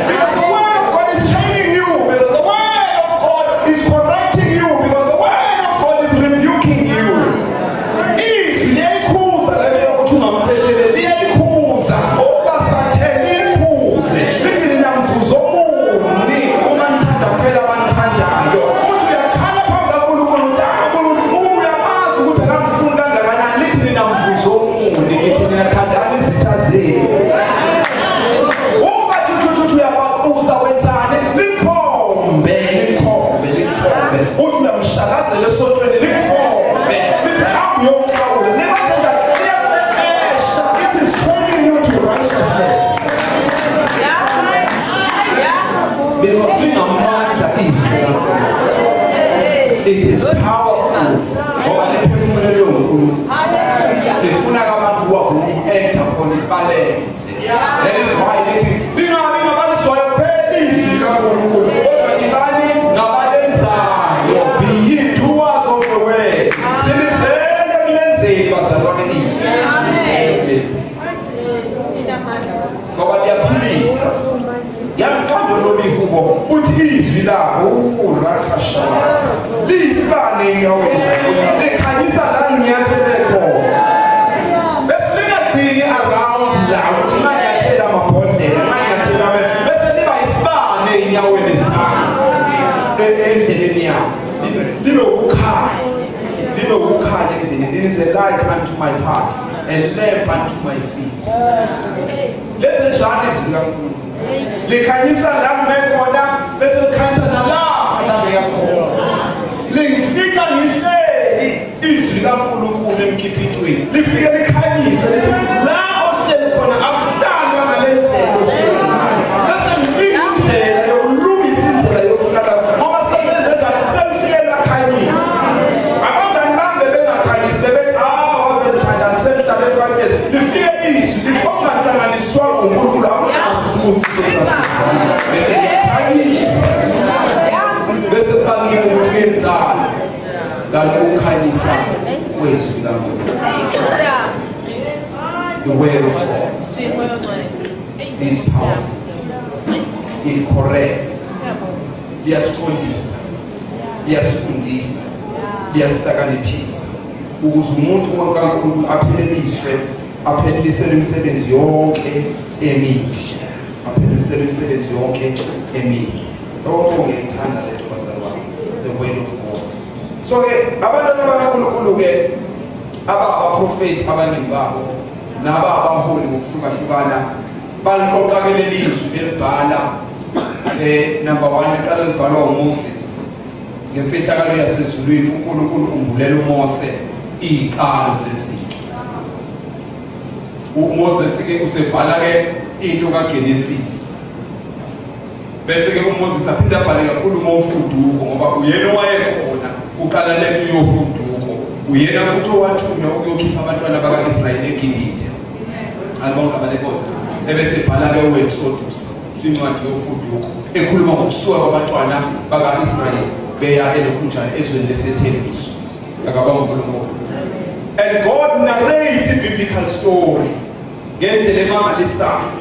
Because the word of God is training you, because the word of God is correcting you, because the word of God is rebuking you. Izwi liyayikhuza le yokuthi ungamthetheleli, liyayikhuza obasathele ikhuze lithi nina mvuzo omuni uma nithanda kuphela abanithandayo. Uthi uyakhala phambi kaNkulunkulu, uNkulunkulu uyamazi ukuthi akamfuni kangakanani, lithi nina mvuzo omuni, ngithi nina thandani izitha zenu. Uma uthi uyabaquza wenzani, likhombe, likhombe, likhombe. Uthi uyamshakazela esontweni, likhombe, lithi hamba uyoxawula. Likwenze njani? Liyaqeqesha. It is training you to righteousness. Because lingamandla izwi likaNkulunkulu. It is powerful. Ngoba liphefumulelwe nguNkulunkulu. Lifuna abantu who enter upon it balenze. That is why lithi lingabi ngabalizwayo kuphela izwi likaNkulunkulu, kodwa ibani ngabalenzayo. Be ye doers of the word. Silizele kulenzeni bazalwane izwi. Ngoba liyaphilisa. Ngiyamthanda lo mihubo uthi izwi lakho urakasha liyisibane enyaweni zami, likhanyisa la nginyathele khona. Bese lingagcini around la uthi manyathela amabhodlela, manyathela, bese liba isibane enyaweni zami, endleleni yami. Libe ukukhanya, libe ukukhanya endleleni. It is a light unto my path and lamp unto my feet. Lenze njani izwi likaNkulunkulu? Likhanyisa la ngime khona, bese likhanyisa nalapha la ngiya khona. Lifika ngihleli izwi likaNkulunkulu emkipitweni, lifike likhanyise la ohleli khona, akuhlalwa ngale ndlela. Bese ngifika indlela yokulungisa indlela. Lifike izwi lingahlanganiswa uNkulunkulu akusibusiso bese liyakhanyisa bese bangike ukuthi kuyenzani kanti ukukhanyisa kwezwi likaNkulunkulu. The word of God is powerful. It corrects. Liyasiqondisa, liyasifundisa, liyasihlakaniphisa ukuze umuntu kaNkulunkulu apheleliswe, aphelelisele imisebenzi yonke emihle, aphelelisele imisebenzi yonke emihle. Lokho ngiyithanda lento bazalwane, the word of God. So ke abantwana bakaNkulunkulu ke abaprofeti abaningi babo naba abaholi ngokuhlukahlukana baliqoqa ke lelizwi belibhala. Number 1 iqala libhalwa uMoses ngemfihlakalo yasezulwini. uNkulunkulu umbulela uMose iziqalo zezinto. uMoses ke usebhala ke into kaGenesis, bese ke uMoses aphinda abhale kakhulu ngofuduko ngoba uyena owayekhona uqala lento yofuduko, uyena futhi owathunywa ukuyokhipha abantwana bakaIsrayeli eGibhithe. Alibonke abalenkosi. Ebese ebhala ke uExodus, incwadi yofuduko ekhuluma ngokusuka kwabantwana bakaIsrayeli beya elokhunjana ezweni lesethembiso. Akabonge uNkulunkulu. And God narrates a biblical story ngendlela emangalisayo.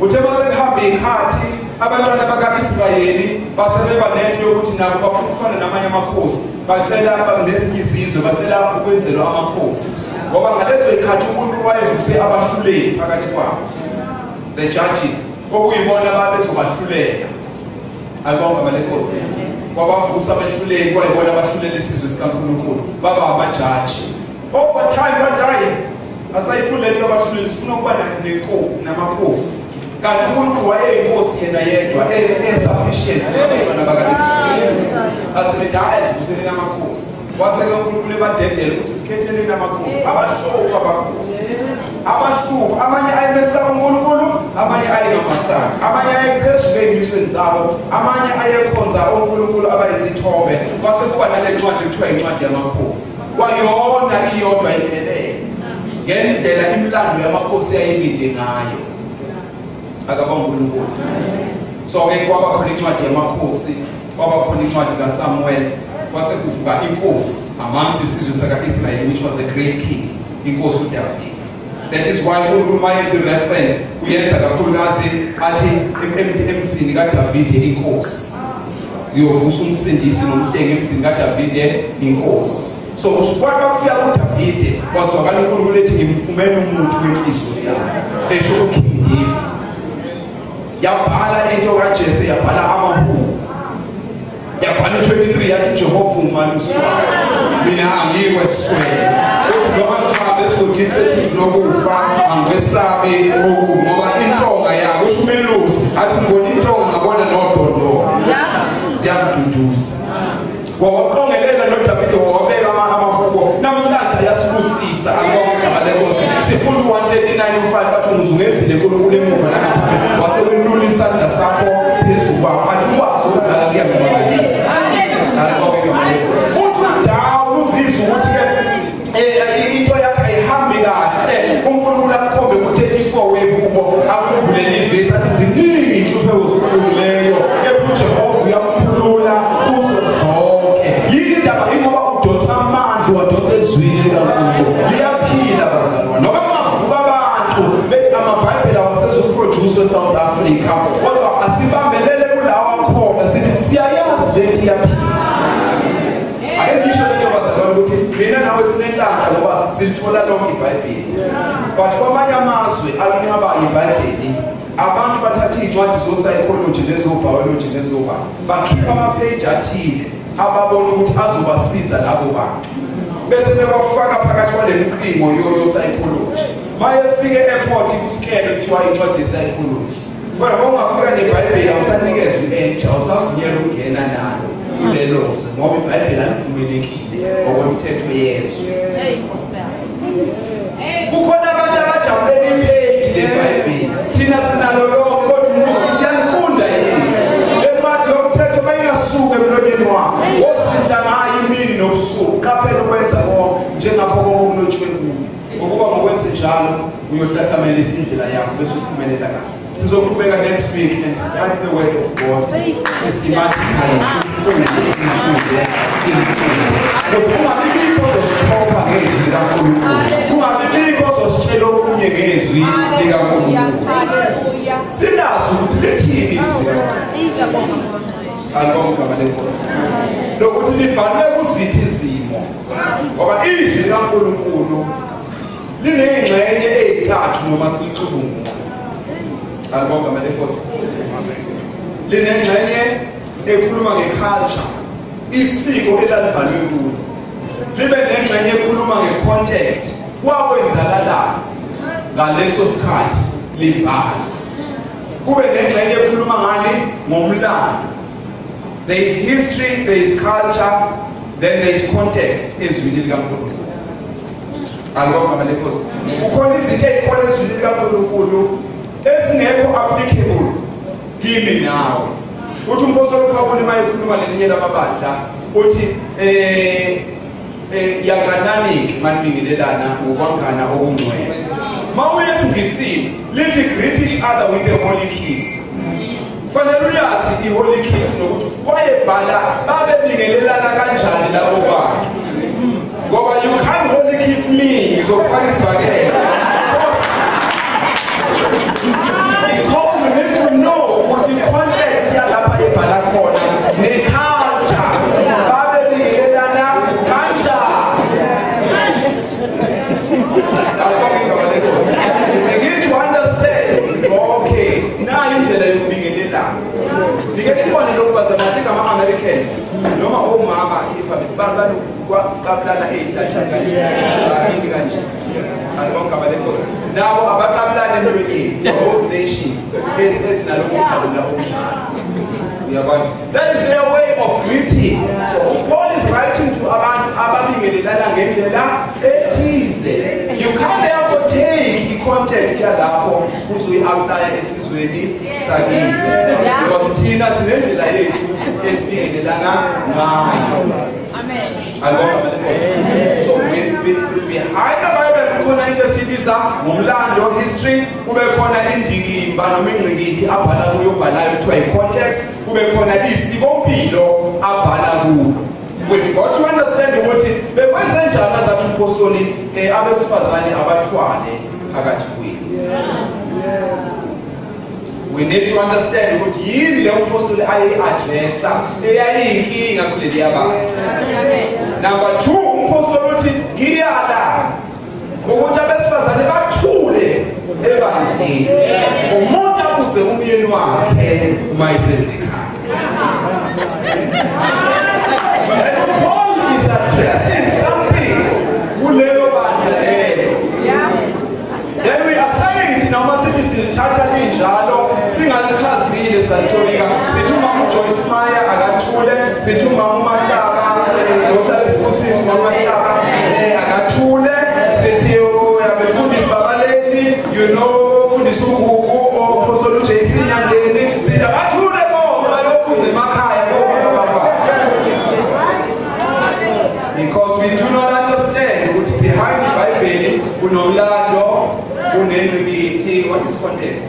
Uthe masekuhamba ikhathi abantwana bakaIsrayeli basebeba nento yokuthi nabo bafuna ukufana namanye amakhosi, bacela nezinye izizwe, bacela ukwenzelwa amakhosi, ngoba ngalezo ikhathi uNkulunkulu wayevuse abahluleli phakathi kwabo, the judges, okuyibona babezobahlulela. Alibonke abalenkosi. Wabavusa abahluleli, kwayibona abahlulela isizwe sikaNkulunkulu, baba amajaji. Over time bathi asayifuni lento yabahluleli, sifuna ukuba namakhosi. Kanti uNkulunkulu wayeyinkosi yena yedwa, e-sufficient abantwana bakaIsrayeli. Asebethi hayi sivuseleni amakhosi. Wase-ke uNkulunkulu ebadedela ukuthi sikhetheleni amakhosi. Abahlupha amakhosi, abahlupha. Amanye ayebesaba uNkulunkulu, amanye ayengamasaka, amanye ayechezuke ey'misweni zabo, amanye ayekhonza oNkulunkulu abayizithombe. Kwase kuba nale ncwadi ekuthiwa incwadi yamakhosi. Kwayona iyodwa iphelele ngendlela imilando yamakhosi yayimide ngayo. Akabonge uNkulunkulu. So ke kwaba khona incwadi yamakhosi, kwaba khona incwadi kaSamuel, kwase kuvuka inkosi amongst isizwe saka-Israyeli, which was a great king, inkosi uDavid. That is why uNkulunkulu mayenza i-reference uyenza kakhulukazi athi emzini kaDavide inkosi, uyovusa umsindisi nomhlengi emzini kaDavide inkosi. So kwathi kufika kuDavide kwazwakala uNkulunkulu ethi ngimfumene umuntu wenhliziyo yami, esho uKing David. Yabhala into kaJese, yabhala amahubo, yabhala 23 yathi uJehova ungumalusi wami, mina angikweswele. Uthi noma ngihambe esigodini sethu nokufa angikwesabi okubi, ngoba intonga yakho, usho umelusi athi ngibona intonga ngabona nodondolo, ziyamduduza. Wawaqongelela noDavide wawabeka amahubo. Namhlanje ayasibusisa akubonke igama lenkosi. Sifunda u-139:5 athi ungizungezile uNkulunkulu emuva nangaphambili, wase welula isandla sakho phezu kwakho, athi ukwazi ukudlala kuyakumangalisa. Alibonke igama lenkosi. Uthi udawu uzizwe ukuthi-ke into yakho ayihambi kahle, uNkulunkulu akukhombe ku-34 wehubo akuvulele ivesi athi ziningi inhlupheko zokulungileyo kepha uJehova uyamkhulula kuzo zonke. Yini indaba? Ingoba udonsa amandla, wadonsa ezwini likaNkulunkulu. Liyaphila bazalwane. Noma kungavuka abantu bethi amabhayibheli awasezukuproduce eSouth Africa, kodwa asibambelele kulawa akhona, sithi siyayazi lento iyaphila. Ake ngisho lento bazalwane ukuthi mina nawe sinenhlanhla ngoba silithola lonke iBhayibheli. But kwamanye amazwe alinqaba iBhayibheli, abantu bathatha iy'ncwadi zo-psychology nezo-biology nezoba, bakhipha amapheji athile ababona ukuthi azobasiza labo bantu, bese bewafaka phakathi kwale miqingo yo-psychology. Mayefika e-airport kusikele kuthiwa incwadi ye-psychology, kodwa uma ungafika neBhayibheli awusanikezwa i-entry, awusavunyelwa ukungena nalo kulelo zwe ngoba iBhayibheli alivumelekile ngokwemthetho yezwe. Kukhona abantu abajabulela ipheji leBhayibheli, thina sinalo lonke, kodwa umbuzo siyalifunda yini? Le ncwadi yomthetho mayingasuka emlonyeni wakho, wozidla ngayo imini nobusuku, qaphela ukwenza konke njengakho konke okulotshiwe kuyo, ngokuba ngokwenze njalo Uyohlahlamela indlela yakho bese uphumelela kahle. Sizoqhubeka next week and study the word of God systematically. Sifunde. Kungabibikho ozosithopha ngezwi likaNkulunkulu. Kungabibikho ozositshela okunye ngezwi likaNkulunkulu. Silazi ukuthi lithini izwi likaNkulunkulu. Alibonge igama leNkosi. Lokuthi libhalwe kuziphi izimo. Ngoba izwi likaNkulunkulu lineyingxenye ey'ntathu noma siyicubungula. Alibonge igama leNkosi. Linengxenye ekhuluma ngeculture, isiko elalibhalwe kulo. Libe nengxenye ekhuluma ngecontext, kwakwenzakalani ngaleso sikhathi libhalwa. Kube nengxenye ekhuluma ngani? Ngomlando. There is history, there is culture, then there is context ezwini likaNkulunkulu. Alibonge igama leNkosi. Kukhona izinto ey'khona ezwini likaNkulunkulu ezingekho applicable kimi nawe. Uthi umpostoli uPawuli uma ekhuluma nelinye lamabandla uthi yanganani manibingelelana ngokwangana okungcwele. Mawuye esiNgisini lithi greet each other with a holy kiss. Fanele uyazi i-holy kiss nokuthi wayebhala babebingelelana kanjani labo bantu. Ngoba you can't holy kiss me, ngizokufaka isibhakela. Because we need to know ukuthi i-context yalapha ebhala khona ne-culture babebingelelana kanjani. Begin to understand, okay, nayo indlela yokubingelelana. Nike nibone lokhu bazalwane, I think ama-Americans noma omama ifabisibani kwaqabulana ey'hlathini kanje. Alibonge igama leNkosi. Nabo abaqabulana emlonyeni for those nations esinalokhu ukuqabula okunjalo. Uyabona? That is their way of greeting. So Paul is writing to abantu ababingelelana ngendlela ethize. You can't therefore take the context yalapho uzoyi-applya esizweni sakithi. Because thina sinendlela yethu esibingelelana ngayo. Amen. So behind the Bible kukhona into esibiza ngomlando, history, kube khona indikimba noma ingqikithi abhala kuyo obhalayo kuthiwa i-context, kube khona isikompilo abhala kulo. We've got to understand ukuthi bekwenze njani azathi umpostoli abesifazane abathwale phakathi kwenu. We need to understand ukuthi yini le umpostoli ayi-addressa eyayiyinkinga kuleli yabantu. Number 2, umpostoli uthi ngiyala ukuthi abesifazane bathule ebandleni. Umuntu abuze umyeni wakhe uma esesekhaya. And Paul is addressing something kulelo bandla lelo. Then we are saying thina uma sithi silithatha linjalo singalichazile salitolika, sithi umama uJoyce Meyer akathule, sithi umama uMahlaba nohlala esikusisi umama Mahlaba akathule, sithi abefundisi babaleli, you know, ufundisa uGugu oPostoli uJC Nyandeni, sithi abathule bonke bayobuza emakhaya bonke. Because we do not understand ukuthi behind the Bible kunomlando, kunengqikithi. What is context?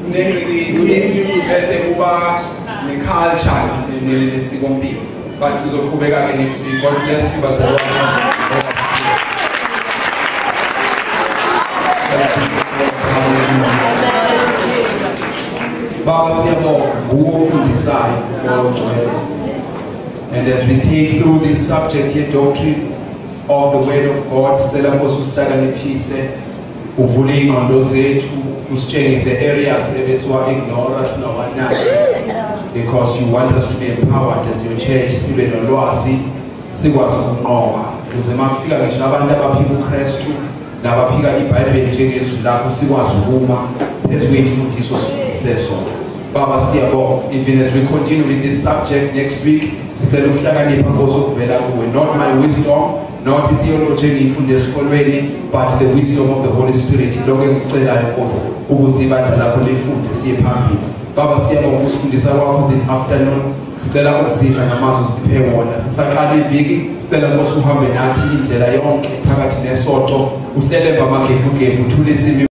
Kunengqikithi bese kuba ne-culture nesikompilo. But sizoqhubeka ke next week. God bless you bazalwane. Baba siyabonga nguwe ofundisayo ngokugcwele. And as we take through this subject here, doctrine of the Word of God, sicela Nkosi usihlakaniphise, uvule ingqondo zethu, usitshengise areas ebesiwa-ignora singawanaki, because you want us to be empowered as your church, sibe nolwazi, sikwazi ukunqoba. Ukuze uma kufika ngisho abantu abaphika uKristu nabaphika iBhayibheli njengezwi lakho, sikwazi ukuma phezu kwey'mfundiso sifundise zona. Baba siyabonga, even as we continue with this subject next week, sicela ukuhlakanipha Nkosi okuvela kuwe, not my wisdom, not theology engiyifunda esikolweni, but the wisdom of the Holy Spirit. Lokho engikucelayo Nkosi, ukuze ibandla lakho lifunde siye phambili. Baba, siyabonga ukusifundisa kwakho this afternoon. Sicela ukusipha ngamazwi usiphe wona. Sisaqala iviki, sicela Nkosi uhambe nathi indlela yonke phakathi nesonto, uhlele amagebhugebhu, uthulise.